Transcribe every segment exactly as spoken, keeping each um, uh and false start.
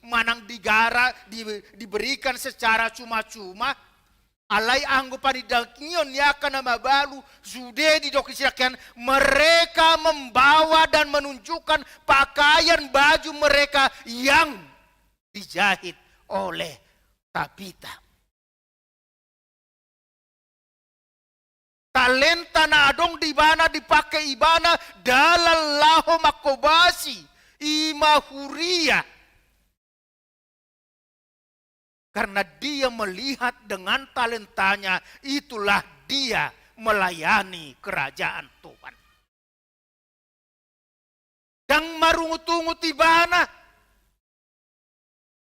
manang digara, di-, diberikan secara cuma-cuma. Alai anggo panindangion ni angka na mabalu, sude didok i sidangkian, mereka membawa dan menunjukkan pakaian baju mereka yang dijahit oleh Tabita. Talenta na adong di ibana dipake ibana dalan laho mangkobasi, i ma huria. Karena dia melihat dengan talentanya, itulah dia melayani kerajaan Tuhan. Ndang marungut-ungut ibana.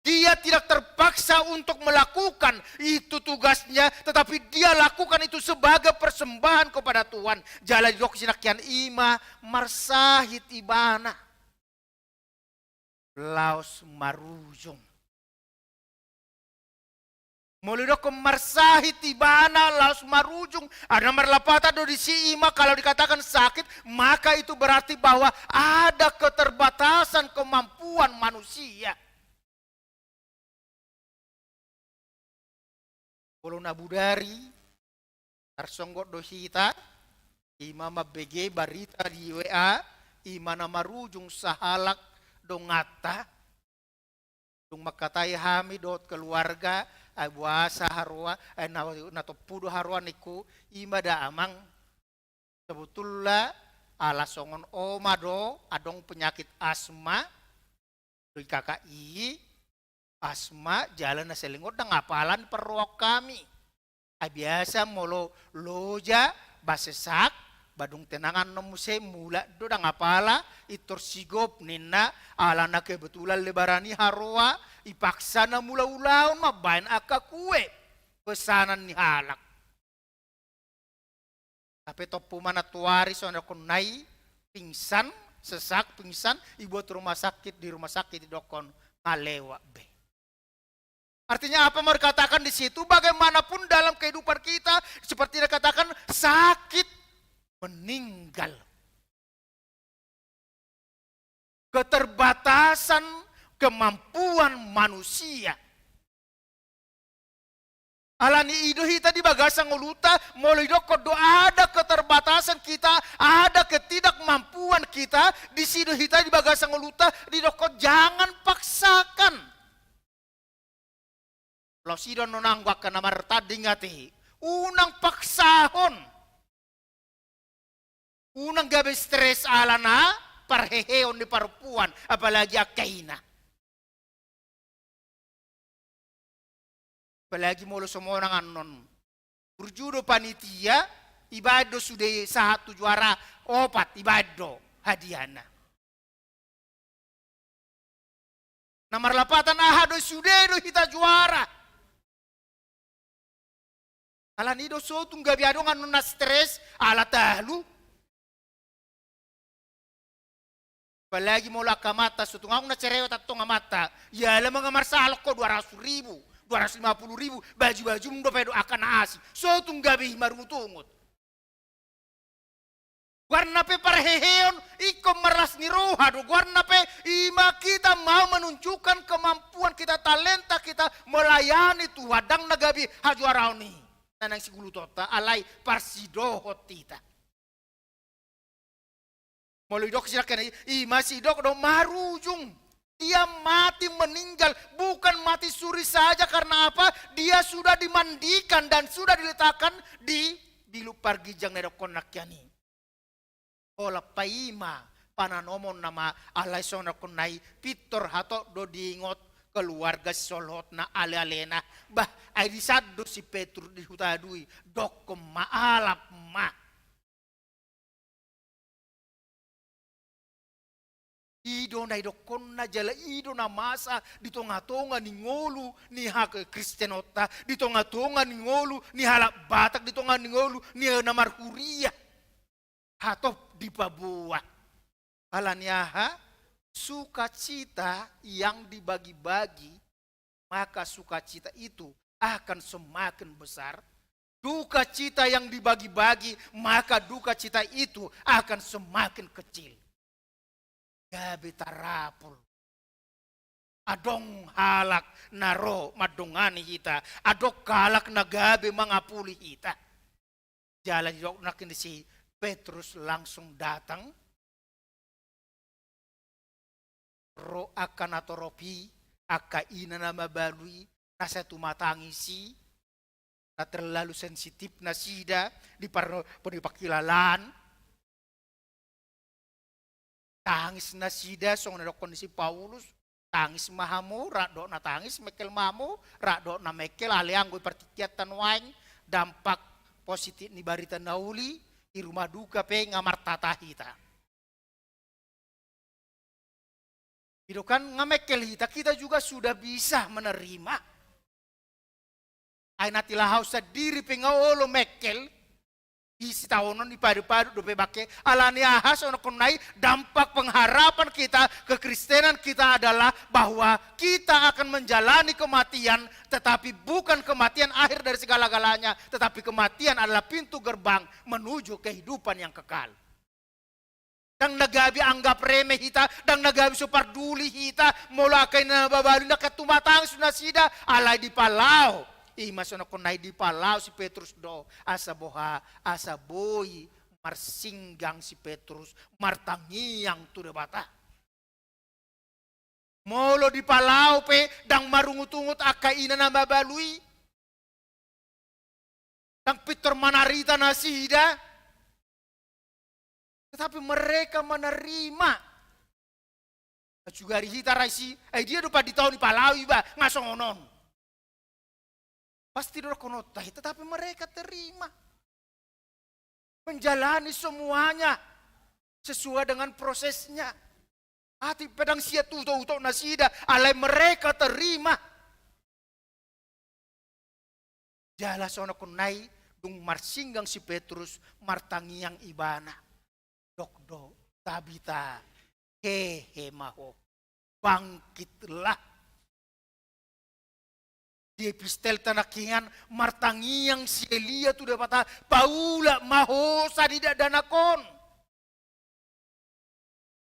Dia tidak terpaksa untuk melakukan itu tugasnya, tetapi dia lakukan itu sebagai persembahan kepada Tuhan. Jala didok sidangkian, i ma marsahit ibana laos marujung. Molo didokkon marsahit ibana laos marujung, ada marlapatan do disi, i ma kalau dikatakan sakit, maka itu berarti bahwa ada keterbatasan kemampuan manusia. Molo na bodari, tarsonggot do hita, i ma mambege barita di W A, i ma na marujung sahalak donganta, dung mangkatai hami dohot keluarga, ai boasa haroa, ai na, na tompu do haroa ningku, i ma da amang. Sebetulna ala songon oma do, adong penyakit asma, do i kakak i, asma, jala na saleleng on ndang apala ni parrohahon hami. Ai biasa molo loja, ba sesak, ba dung tenang annon muse mulak do, ndang apala, intor sigop ninna, ala na kebetulan lebaran i haroa, ipaksa na mangula ulaon mambaen angka kue pesanan ni halak. Hape tompu ma nantoari songon na i, pingsan, sesak, pingsan, dibawa tu rumah sakit, di rumah sakit didokkon nunga lewat be. Artinya apa mau dikatakan di situ? Bagaimanapun dalam kehidupan kita, seperti dikatakan, sakit, meninggal. Keterbatasan kemampuan manusia. Alani i do hita di bagasan ngolunta, molo didokkon do ada keterbatasan kita, ada ketidakmampuan kita, disi do hita di bagasan ngolunta, didokkon jangan paksakan. Laos i do annon anggo angka na martanding ate, unang paksahon. Unang gabe stres alana parheheon ni parompuan, apalagi angka ina. Apalagi molo so monang annon. Burju do panitia, ibaen do sude sahat tu juara opat, ibaen do hadiahna. Na marlapatan aha do i, sude do hita juara. Alani i do so tung gabe adong annon na stres, ala talu. Apalagi molo angka amanta, so tung adong na cerewet antong amanta. Iala ma nga marsalok ho dua ratus ribu, dua ratus lima puluh ribu, baju-bajum dope do angka na asing. So tung gabe i marungut-ungut. Goarna pe parheheon, ingkon marlas ni roha do. Goarna pe i ma kita mau menunjukkan kemampuan kita, talenta kita melayani Tuhan, ndang na gabe hajuaraon i. Na naeng sigulutonta, alai parsidohot hita. Molo didok sidangkian i, i ma sidok do marujung. Dia mati, meninggal, bukan mati suri saja. Karena apa? Dia sudah dimandikan dan sudah diletakkan di bilu parginjang na didokkon nangkian i. Holan paima pananomonna ma, alai songon na didokkon i, pintor hatop do diingot keluarga sisolhotna, ale-alena. Bah, ai disan do si Petrus di huta adu i, dokkon ma, alap ma. I do na didokkonna jala i do na masa di tonga-tonga ni ngolu ni hakristenonta, di tonga-tonga ni ngolu ni halak Batak, di tonga ni ngolu ni na marhuria. Hatop dipaboa. Alani aha? Sukacita yang dibagi-bagi, maka sukacita itu akan semakin besar. Duka cita yang dibagi-bagi, maka duka cita itu akan semakin kecil. Gabe tarapul. Adong halak na ro mandongani hita, adong halak na gabe mangapuli hita. Jala didok nangkin disi, Petrus langsung datang, ro angka natorop i, angka ina na mabalu i, na sai tumatangis i, na terlalu sensitif nasida di par-, di pangkilalaan. Tangis nasida, songon na didokkon ni si Paulus, tangis ma hamu, rap dohot na tangis, mengkel ma hamu, rap dohot na mengkel, alai anggo di partingkianta nuaeng, dampak positif ni barita na uli, di rumah duka pe nga martata hita. Didok kan, nga mengkel hita, kita juga sudah bisa menerima. Ai na tilahau sandiri pe nga olo mengkel, i sitaonon, i padu-padu dope bangke, alani aha songon nai, dampak pengharapan kita, kekristenan kita adalah bahwa kita akan menjalani kematian, tetapi bukan kematian akhir dari segala-galanya, tetapi kematian adalah pintu gerbang menuju kehidupan yang kekal. Ndang na gabe anggap remeh hita, ndang na gabe so parduli hita, molo angka ina na mabalu i na tumatangis nasida, alai dipalaho. I ma songon nai dipalaho si Petrus do, asa boha, asa boi marsinggang si Petrus, martangiang tu Debata. Molo dipalaho pe ndang marungut-ungut angka ina na mabalu i. Ndang pintor manarita nasida. Tetapi mereka menerima. Sugari hita ra isi, ai dia do pandita on, dipalaho iba, nga songon on. Pasti dohononta i, tetapi mereka terima. Menjalani semuanya sesuai dengan prosesnya. Atik pe ndang sian utok-utok nasida, alai mereka terima. Jala songon nai, dung marsinggang si Petrus, martangiang ibana. Didok do, Tabita, hehe ma ho, bangkitlah. Di epistelta nangkiningan, martangiang si Elia tu Debata, paulak ma ho sian dakdanak on.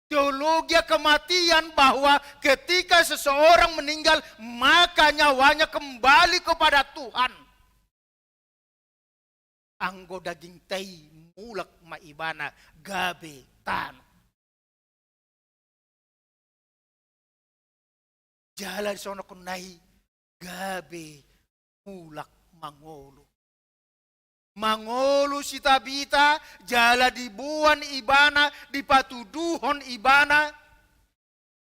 Teologia kematian bahwa ketika seseorang meninggal, maka nyawanya kembali kepada Tuhan. Anggo dagingta i mulak ma ibana gabe tano. Jala songon nai gabe mulak mangolu. Mangolu si Tabita, jala diboan ibana, dipatuduhon ibana,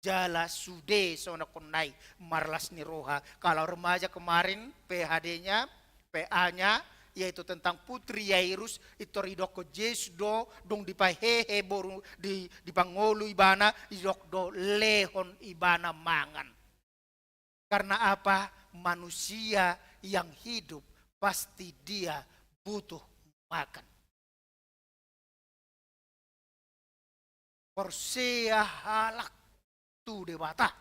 jala sude songon nai marlas ni roha. Kalau remaja kemarin P H D-nya, P A-nya, yaitu tentang Putri Yairus, pintor didokkon Jesus do, dung dipahehe boru, di, dipangolu ibana, didok do lehon ibana mangan. Karena apa? Manusia yang hidup pasti dia butuh makan. Porsea halak tu Debata.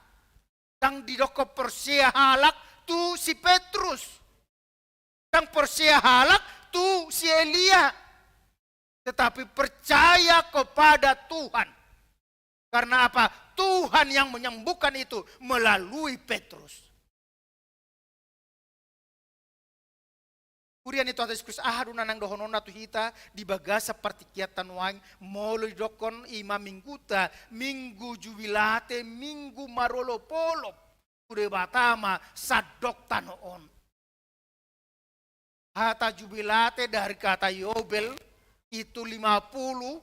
Ndang didokkon porsea halak tu si Petrus. Ndang porsea halak tu si Elia. Tetapi percaya kepada Tuhan. Karena apa? Tuhan yang menyembuhkan itu melalui Petrus. Huria ni Tuhanta Jesus Kristus, aha do na naeng dohononna tu hita di bagasan partingkianta nuaeng? Molo didokkon i ma mingguta, minggu Jubilate, minggu marolopolop tu Debata ma sandok tano on. Hata Jubilate dari kata Yobel, itu lima puluh,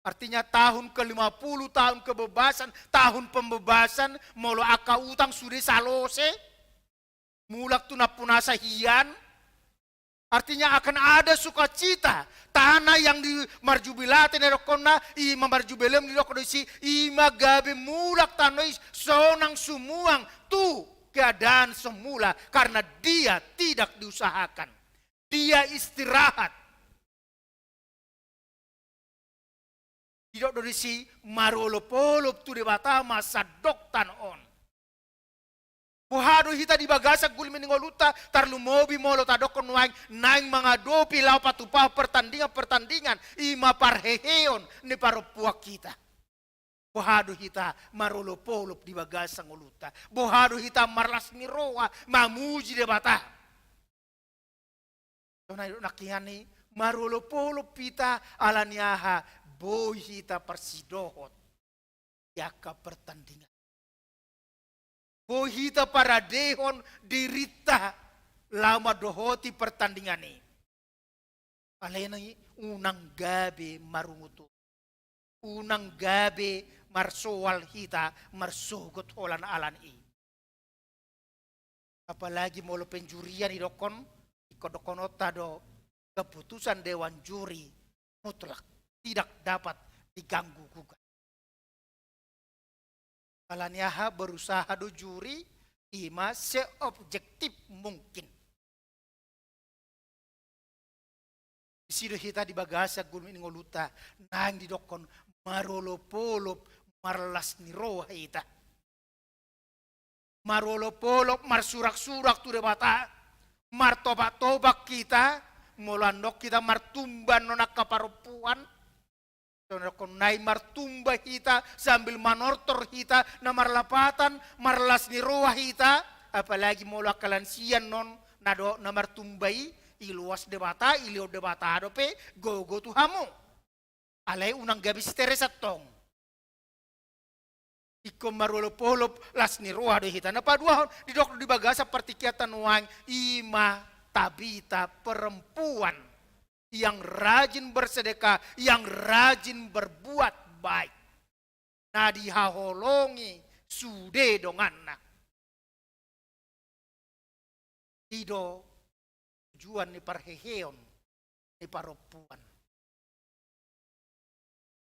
artinya tahun ke lima puluh, tahun kebebasan, tahun pembebasan, molo angka utang sude salose, mulak tu nampunasa hian. Artinya akan ada sukacita. Tano yang di marjubilate na didokkonna, i ma marjubileum didok do disi, i ma gabe mulak tano i sonang sumuang tu keadaan semula karena dia tidak diusahakan. Dia istirahat. Didok do disi, marolopolop tu Debata ma sandok tano on. Boha do hita di bagasan gulmi ni ngolunta, tarlumobi molo tadokkon nuaeng naeng mangadopi laho patupahon pertandingan-pertandingan, i ma parheheon ni parompuan hita. Boha do hita marolopolop di bagasan ngolunta? Boha do hita marlas ni roha mamuji Debata? Songon na nidok nangkiningan i, marolopolop hita ala ni aha? Boi hita parsidohot di angka pertandingan. Boi hita paradehon dirinta laho mandohoti pertandingan i. Alani i unang gabe marungutungut. Unang gabe marsoal hita marsogot holan-holan i. Apalagi molo penjurian idokkon, ingkon dokkononta do keputusan dewan juri mutlak, tidak dapat diganggu gugat. Alani aha? Berusaha do juri i ma seobjektif mungkin. Disi do hita di bagasan gulmit ni ngolunta naeng didokkon marolopolop marlas ni roha hita. Marolopolop marsuraksurak tu Debata, martobaktobak hita, molo adong hita martumba annon angka parompuan. Songon na nidok nai, martumba hita sambil manortor hita na marlapatan, marlas ni roha hita, apalagi molo angka lansia annon na do na martumba i, iloas Debata, ilehon Debata dope gogo tu hamu. Alai unang gabe si Teresa tong. Ingkon marolopolop las ni roha do hita. Na paduahon, didok do di bagasan partingkianta nuaeng, i ma Tabita, perempuan yang rajin bersedekah, yang rajin berbuat baik. Na dihaholongi sude donganna. I do tujuan ni parheheon ni parompuan.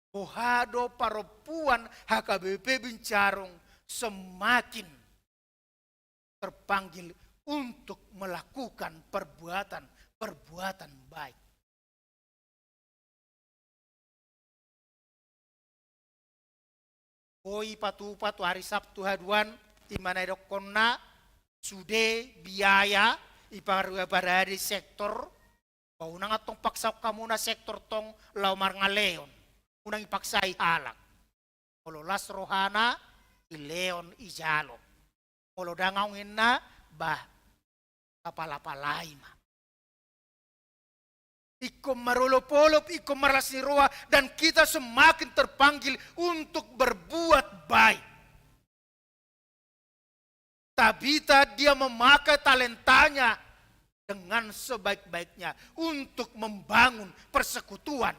Boha do parompuan H K B P Bincarung semakin terpanggil untuk melakukan perbuatan-perbuatan baik. Boi patupa tu ari Sabtu haduan, i ma na idokkonna sude biaya i parua parade sektor, ba unang antong paksahon hamuna sektor tong laho marngaleon, unang ipaksai halak. Molo las rohana, ilehon ijalo. Molo dang adong inna, bah, tapalapalai ma. Ingkon marolopolop, ingkon marlas ni roha, dan kita semakin terpanggil untuk berbuat baik. Tabita, dia memakai talentanya dengan sebaik-baiknya untuk membangun persekutuan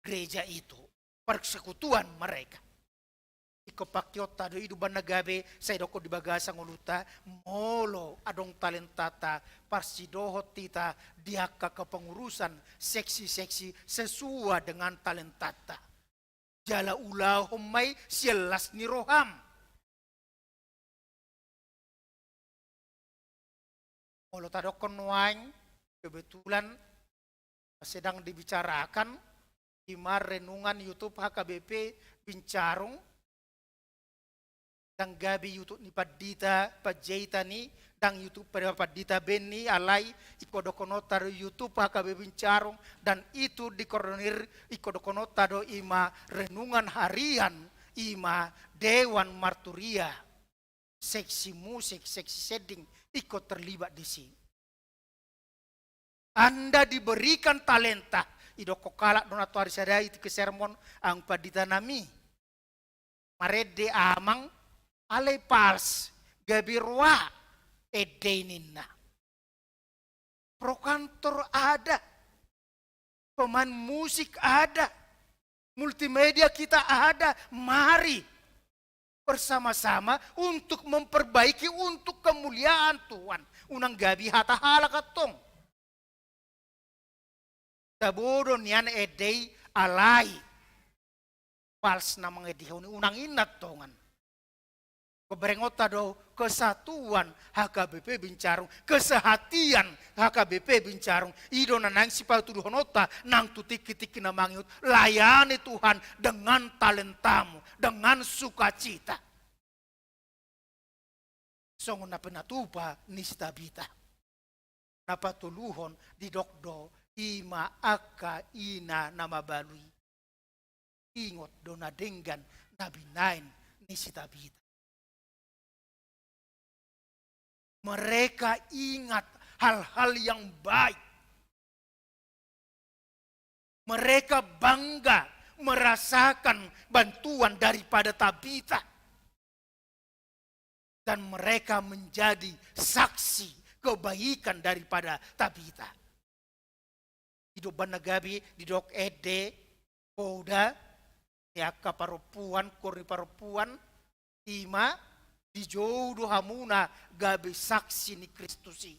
gereja itu, persekutuan mereka. Ingkon pangkeonta do i, umbahen na gabe sai didokkon di bagasan ngolunta, molo adong talentanta, parsidohot hita di angka kepengurusan seksi-seksi sesuai dengan talentanta. Jala ulahon ma i sian las ni roham. Molo tadokkon nuaeng, kebetulan sedang dibicarakan, i ma renungan YouTube H K B P Bincarung, dang gabe YouTube ni Pandita Panjaitan i, dang YouTube Pandita Benny, alai ingkon dokkononta do YouTube H K B P Bincarung, dan itu dikoordinir, ingkon dokkononta do i ma renungan harian, i ma Dewan Marturia, seksi musik, seksi sending, ingkon terlibat disi. Anda diberikan talenta. Idokkon halak do na tu ari sadari tu ke sermon, anggo pandita nami, marende amang, alai fals, gabe roa, ende i ninna. Prokantor ada, pemain musik ada, multimedia kita ada, mari bersama-sama untuk memperbaiki, untuk kemuliaan Tuhan. Unang gabe hata halak antong. Tabo do nian ende i, alai fals na mangendehon i, unang inna tongan. Ingkon berengonta do kesatuan H K B P Bincarung, kesehatian H K B P Bincarung. I do na naeng sipatuduhononta nang tu tingki-tingki na mangihut, layani Tuhan dengan talentamu, dengan sukacita. Songon na pinatupa ni si Tabita. Na patoluhon didok do i ma angka ina na mabalu i. Ingot do na denggan na binaen ni si Tabita. Mereka ingat hal-hal yang baik. Mereka bangga merasakan bantuan daripada Tabita. Dan mereka menjadi saksi kebaikan daripada Tabita. Di doban na gabe didok ende, poda, ni angka parompuan, koor ni parompuan, ima dijou do hamuna gabe saksi ni Kristus i.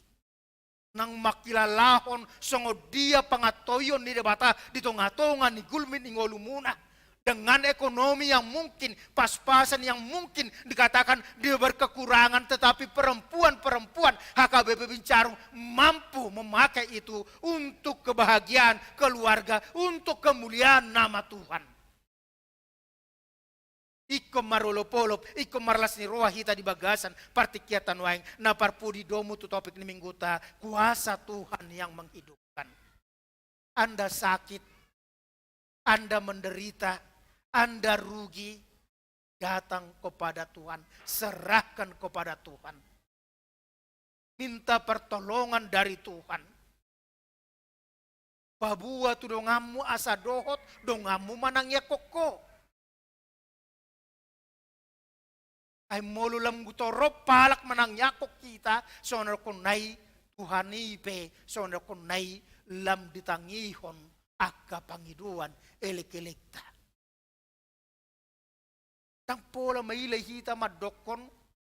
Nang mangkilalahon songon dia pangantoion ni Debata di tonga-tonga ni gulmit ni ngolumuna. Dengan ekonomi yang mungkin, pas-pasan yang mungkin dikatakan dia berkekurangan, tetapi perempuan-perempuan H K B P Bincarung mampu memakai itu untuk kebahagiaan keluarga, untuk kemuliaan nama Tuhan. Ingkon marolop-olop, ingkon marlas ni roha hita di bagasan partingkian ta nuaeng, na parpudi domu tu topik ni mingguta, kuasa Tuhan yang menghidupkan. Anda sakit, Anda menderita, Anda rugi, datang kepada Tuhan, serahkan kepada Tuhan. Minta pertolongan dari Tuhan. Paboa tu donganmu asa dohot donganmu manangiangkon ho. Ai molo lam torop halak manangiangkon hita, songon na didokkon na i, Tuhan i pe songon na didokkon na i, lam ditangihon angka pangidoan elek-elekta. Ndang pola maila hita mandokkon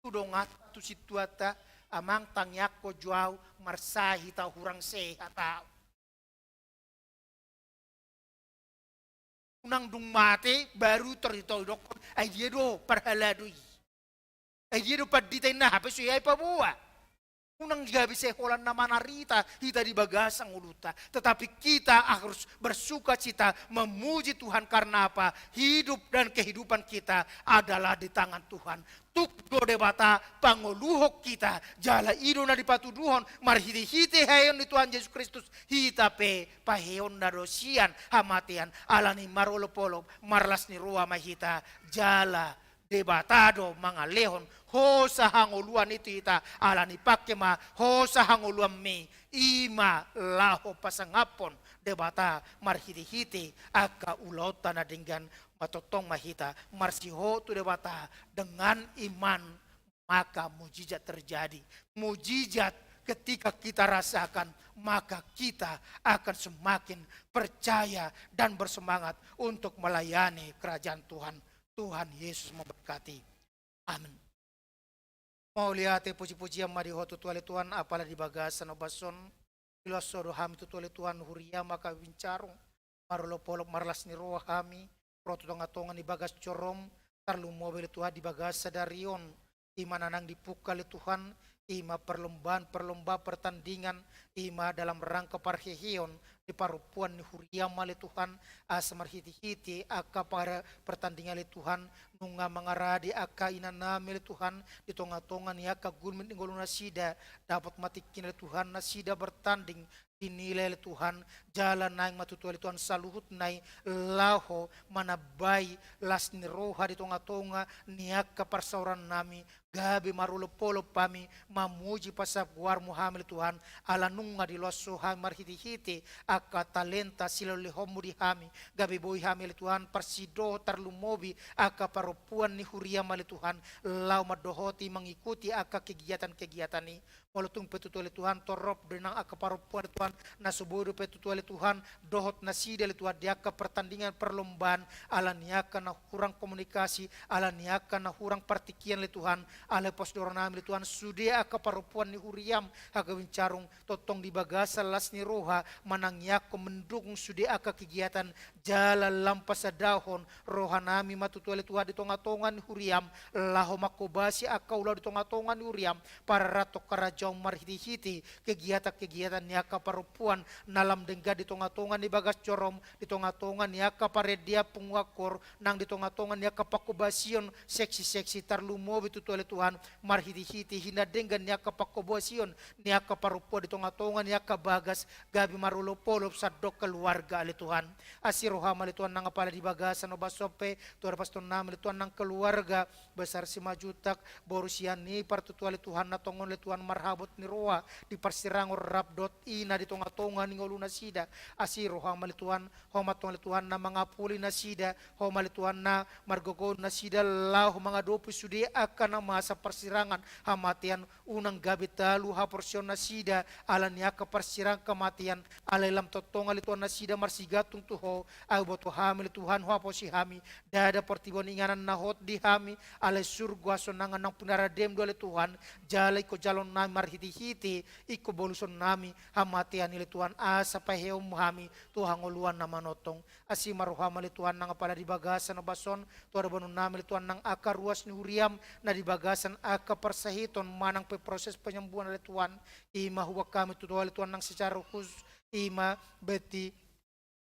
tu donganta, tu sintuanta, amang, tangiangkon jo au, marsae hita, hurang sehat au. Unang dung mate baru tor hita didokkon, ai dia do parhalado i? Ai dia do pandita inna, hape so i ai paboa. Unang gabe sai holan na manarita hita di bagasan ngolunta, tetapi kita harus bersukacita, memuji Tuhan. Karena apa? Hidup dan kehidupan kita adalah di tangan Tuhan. Tuk do Debata pangoluhon hita, jala i do na dipatuduhon marhite-hite haheon ni Tuhan Jesus Kristus, hita pe paheonna do sian hamatean. Alani i marolop-olop, marlas ni roha ma hita, jala Debata do mangalehon hosa hangoluan i tu hita, alani i pangke ma hosa hangoluanmi, ima laho pasangaphon Debata marhite-hite angka ulaonta na denggan. Martongtong ma hita marsihol tu Debata dengan iman, maka mujizat terjadi. Mujizat ketika kita rasakan, maka kita akan semakin percaya dan bersemangat untuk melayani kerajaan Tuhan. Tuhan Yesus memberkati. Amin. Mauliate, puji-pujian ma di Ho tutu ale Tuhan, apala di bagasan ombas on, diloas Ho do hami tutu ale Tuhan, huriaM H K B Bincarung, marolop-olop marlas ni roha hami, ro tu tonga-tonga ni bagas jorom, tarlumobi ale Tuhan di bagas sadari on, ima na naeng dipungka ale Tuhan, ima perlombaan-perlombaan pertandingan, ima dalam rangka parheheon di parompuan ni huriaM ale Tuhan, asa marhite-hite angka par-, pertandingan ale Tuhan, nunga mangarade angka inanami ale Tuhan, di tonga-tonga ni angka gulmit ni ngolu nasida, dapot ma tingki ale Tuhan nasida bertanding, dinilai ale Tuhan, jala naeng ma tutu ale Tuhan saluhutna i laho manambai las ni roha di tonga-tonga ni angka parsaorannami, gabe marolop-olop hami mamuji pasahat goarMu hami ale Tuhan, ala nunga diloas Ho hami marhite-hite angka talenta silehon-lehonMu di hami, gabe boi hami ale Tuhan parsidohot tarlumobi angka parompuan ni huriaM ale Tuhan, laho mandohoti mangikuti angka kegiatan-kegiatan i. Molo tung pe tutu ale Tuhan torop do nang angka parompuan ale Tuhan, na so boi dope tutu ale Tuhan dohot nasida ale Tuhan di angka pertandingan perlombaan, ala ni angka na hurang komunikasi, ala ni angka na hurang partingkian ale Tuhan, alai pos do rohanami ale Tuhan sude angka parompuan ni huriaM H K B Bincarung, tongtong di bagasan las ni roha manangiangkon, mendukung sude angka kegiatan, jala lam pasadahon rohanami ma tutu ale Tuhan di tonga-tonga ni huriaM, laho manghobasi angka ulaon di tonga-tonga ni huriaM, pararathon harajaonMu marhite-hite kegiatan-kegiatan ni angka parompuan na lam denggan di tonga-tonga ni bagas jorom, di tonga-tonga ni angka parendean punguan koor, nang di tonga-tonga ni angka panghobasion seksi-seksi, tarlumobi tutu ale Tuhan marhite-hite hinan denggan ni angka pangkobasion, ni angka parompuan di tonga-tonga, ni angka bagas, gabe marolop-olop sandok keluarga ale Tuhan. Asi roham ale Tuhan nang apala di bagasan ombas on pe, tu ada pastor nami ale Tuhan nang keluarga, besar Simanjuntak, boru sian i partutu ale Tuhan na tongon ale Tuhan marhabot ni roha, di parsirangon rap dohot ina di tonga-tonga ni ngolu nasida, asi roham ale Tuhan, ho ma tong ale Tuhan na mangapuli nasida, ho ma ale Tuhan na margogo nasida, laho mangadopi sude angka na masa parsirangan, hamatean, unang gabe talu haporseaon nasida, ala ni angka parsirangan hamatean, alai lam tongtong ale Tuhan nasida marsigantung tu ho, ai boto hami ale Tuhan, ho haposi hami, ndada portibi on inganan na hot di hami, alai surgo hasonangan nang pinarade-M do ale Tuhan, jala ingkon jaloon nami marhite-hite, ingkon boluson nami, hamatean i ale Tuhan, asa paheheon hami, tu hangoluan na manongtong, asi ma roham ale Tuhan nang apala di bagasan ombas on, tu ada boanonnami ale Tuhan nang angka ruas ni huria-M, na di bagasan angka parsahiton manang pe proses penyembuhan ale Tuhan, i ma huboan hami tutu ale Tuhan nang secara khusus, i ma Beti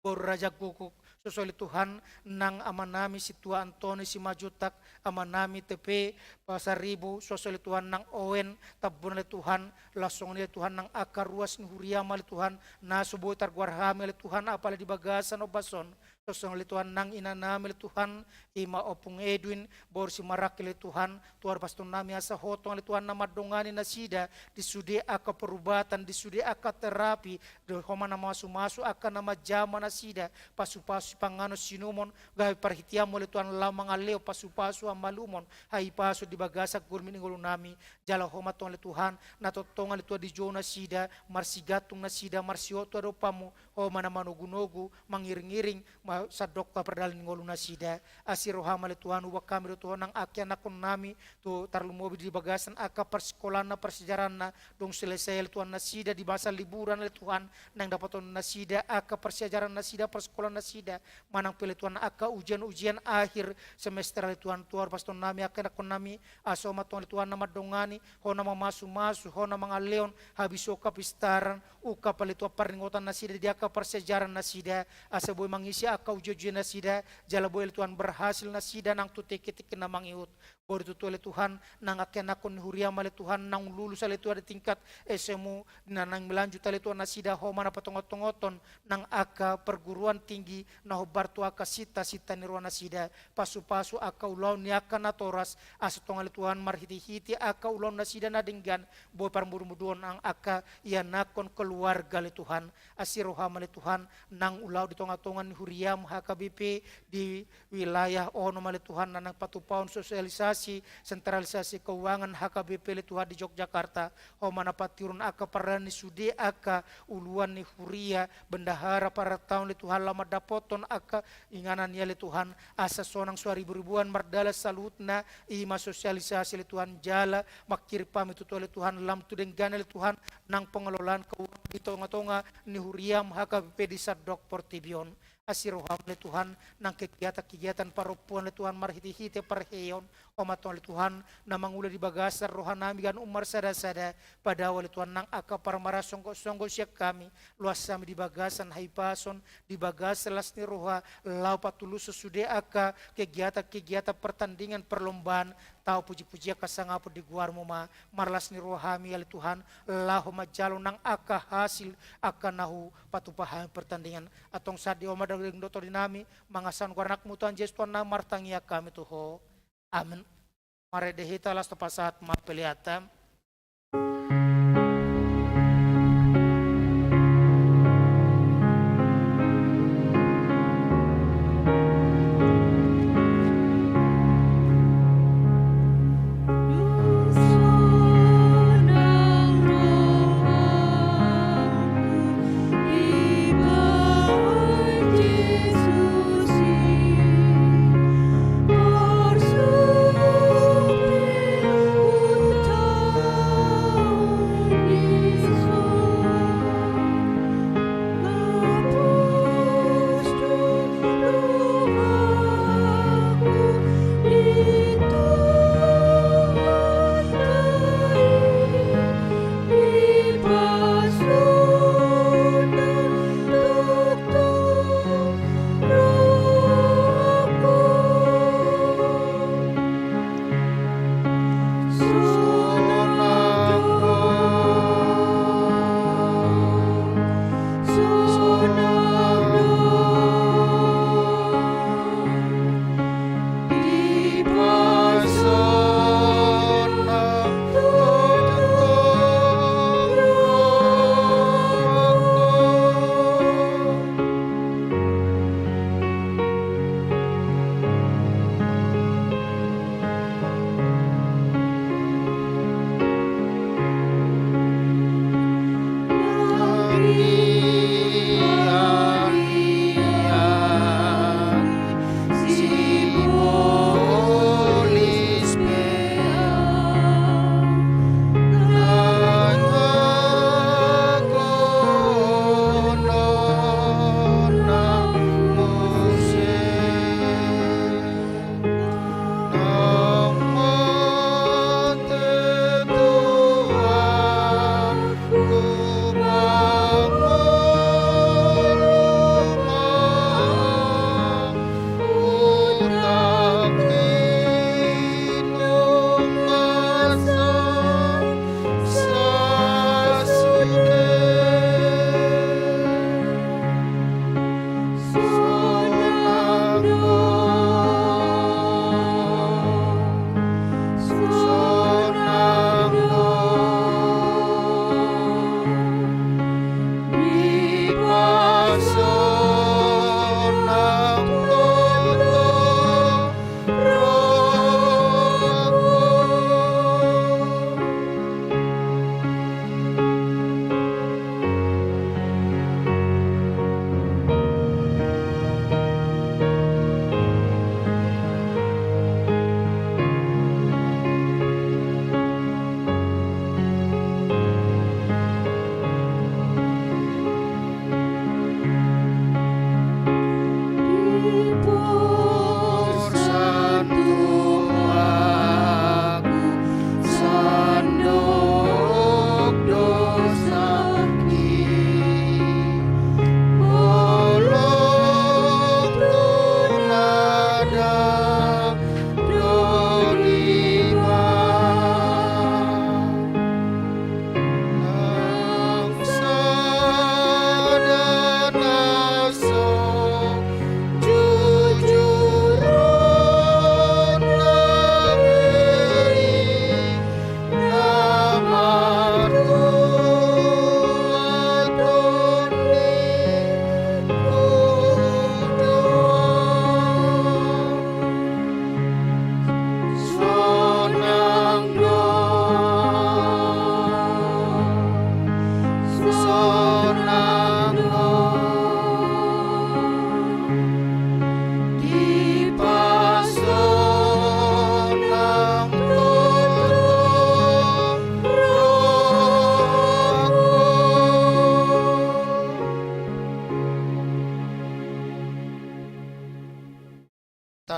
boru Raja Guguk, suksuk ale Tuhan nang amanami Sintua Antoni Simanjuntak, amanami T P Pasaribu, suksuk ale Tuhan nang Owen Tambun ale Tuhan, laos songon i ale Tuhan nang angka ruas ni huria-M ale Tuhan, na so boi targoar hami ale Tuhan, apala di bagasan ombas on, suksuk ale Tuhan nang inanami ale Tuhan, i ma Ompung Edwin, boru Simarangkil ale Tuhan, tu ada pastor nami asa ho tong ale Tuhan na mandongani nasida, di sude angka perubatan, di sude angka terapi, do ho ma na mamasu-masu angka na manjama nasida, pasu-pasu sipanganon sinumon, gabe parhitean-Mu ale Tuhan laho mangalehon pasu-pasu hamalumon, hahipason di bagasan gurmit ni ngolu nami, jala ho ma tong ale Tuhan, na tongtong ale Tuhan dijou nasida, marsigantung nasida, marsihot tu adopan-Mu, ho ma na manogu-nogu, mangiring-iring, ma-, sandok tu pardalan ni ngolu nasida, asi roham ale Tuhan, huboan hami do tu ho nang angka ianakhon nami, tu tarlumobi di bagasan angka parsikolaanna, parsiajaranna, dung selesai ale Tuhan nasida di masa liburan ale Tuhan, naeng dapoton nasida angka parsiajaran nasida, parsikolahan nasida, manang pe ale Tuhan angka ujian-ujian akhir semester ale Tuhan, tu ada pastor nami, angka ianakhon nami, asa ho ma tong ale Tuhan na mandongani, ho na mamasu-masu, ho na mangalehon, habis ungkap pistaran, ungkap ale Tuhan parningotan nasida di angka parsiajaran nasida, asa boi mangisi angka ujian-ujian nasida, jala boi ale Tuhan berhasil nasida nang tu tingki-tingki na mangihut. Boi do tutu ale Tuhan, nang angka ianakhon ni huria-M ale Tuhan, naung lulus ale Tuhan di tingkat S M U, na naeng melanjut ale Tuhan nasida, ho ma na patongot-tongothon, nang angka perguruan tinggi, na hombar tu angka sinta-sinta ni roha nasida, pasu-pasu angka ulaon ni angka natoras, asa tong ale Tuhan marhite-hite angka ulaon nasida na denggan, boi parmudu-muduon nang angka ianakhon keluarga ale Tuhan, asi roham ale Tuhan, nang ulaon di tonga-tonga ni huria-M H K B P di wilayah onom ale Tuhan, na naeng patupaon sosialisasi, sentralisasi keuangan H K B P ale Tuhan di Yogyakarta, ho ma na patiruon angka pardalan ni sude angka uluan ni huria, bendahara, parataon ale Tuhan laho mandapothon angka inganan i ale Tuhan, asa sonang so haribu-ribuan mardalan saluhutna, i ma sosialisasi ale Tuhan jala, mangkirim hami tutu ale Tuhan, lam tu denggan ale Tuhan, nang pengelolaan keuangan di tonga-tonga, ni huria-M H K B P di sandok portibi on. Asi roham ale Tuhan, nang kegiatan-kegiatan parompuan ale Tuhan marhite-hite parheheon, ho ma tong ale Tuhan, na mangula di bagasan roha nami ganup marsada-sada, padao ale Tuhan nang angka parmaraan songgot-songgot sian hami, loas hami di bagasan hahipason, di bagasan las ni roha, laho patulushon sude angka kegiatan-kegiatan pertandingan perlombaan, tau puji-pujian hasangapon di goar-Mu ma, marlas ni roha hami ale Tuhan, laho manjalo nang angka hasil, angka na hupatupa hami pertandingan. Antong sadia on ma denggan dohot tondi nami, mangasahon goar ni Anakmu Tuhan Jesus Tuhan nami martangiang hami tu Ho. Amen. Marende hita laos tapasahat ma peleanta.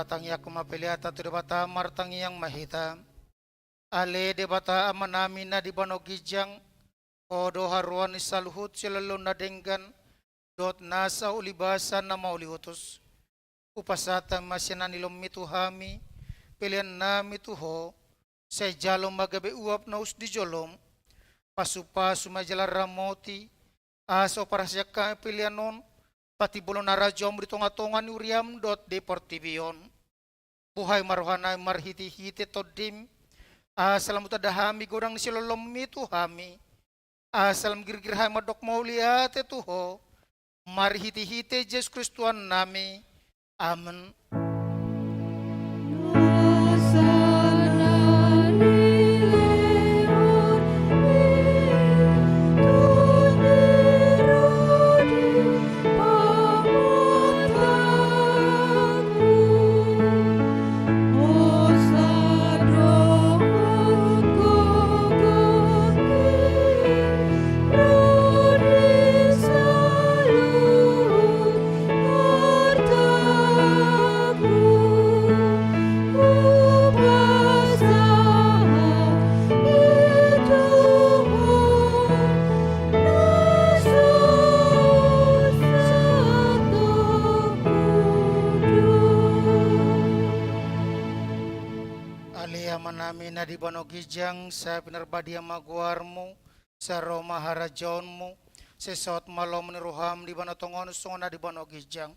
Tangiangkon ma peleanta tu Debata, martangiang ma hita. Ale Debata Amanami na di banua ginjang, Ho do haroan ni saluhut silolong na denggan, dohot nasa uli basa na mauliutus. Hupasahat ma sian na nilehonMi tu hami peleannami tu Ho, sai jalo ma gabe uap na uus di joloM. Pasupasu ma jala ramoti, asa huparhaseang hami pelean on, patimbulhon harajaonMu di tongatonga ni huriaM dohot di portibi on. Buhai ma rohanami marhitehite TondiM, asa lam hutanda hami godang ni silolongMi tu hami, asa lam girgir hami mandok mauliate tu Ho, marhitehite Jesus Kristus Tuhannami. Amen. Ale Amanami na di banua ginjang, sai pinarbadia ma goarMu, sai ro ma harajaonMu, sai saut ma lomo ni rohaM di banua tonga on songon na di banua ginjang.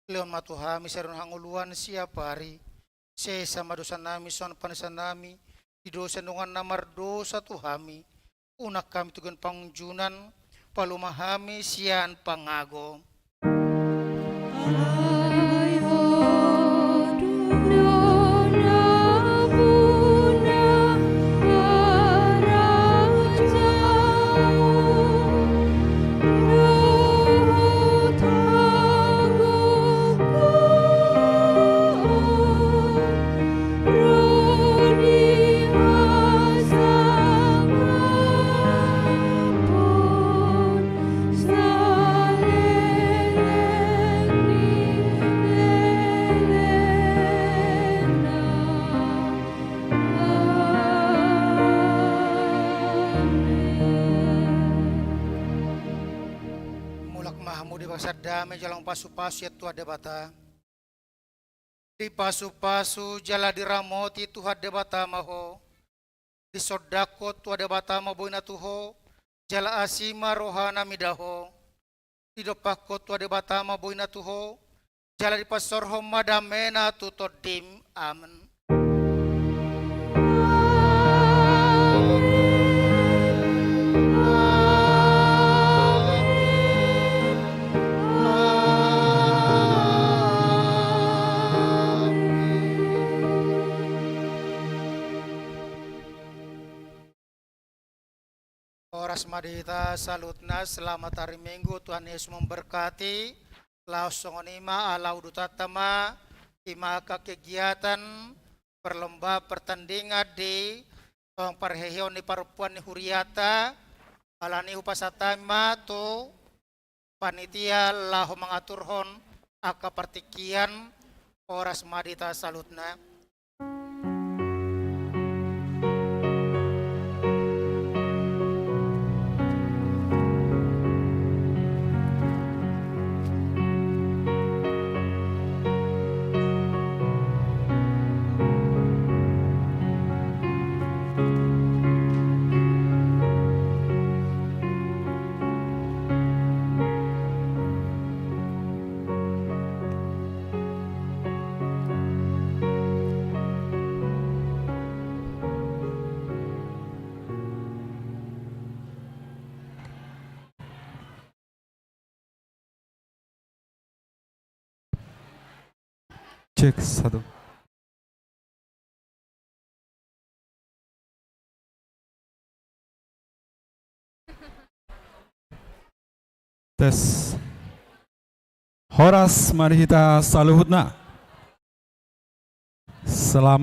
Lehon ma tu hami sadari on hangoluan siapari. Sesa ma dosanami songon panesanami di dosa ni dongan na mardosa tu hami. Unang hami togihon pangunjunan, palua ma hami sian pangago. Mulak ma hamu di bagasan dame jala pasupasu sian Tuhan Debata. Dipasupasu jala diramoti Tuhan Debata ma ho. Disondangkon Tuhan Debata ma boina tu ho, jala asi ma rohana mida ho. Didompakkon Tuhan Debata ma boina tu ho, jala dipasaorhon ma damena tu tondim. Amen. Horas ma di hita saluhutna, selamat hari Minggu, Tuhan Yesus memberkati. Laos songon i ma, ala udutanta ma, i ma angka kegiatan perlombaan pertandingan di tong parheheon ni parompuan ni huriata. Alani i hupasahat hami ma tu panitia laho mangaturhon angka partingkian. Horas ma di hita saluhutna. Cek satu. Tes. Horas ma di hita saluhutna. Selamat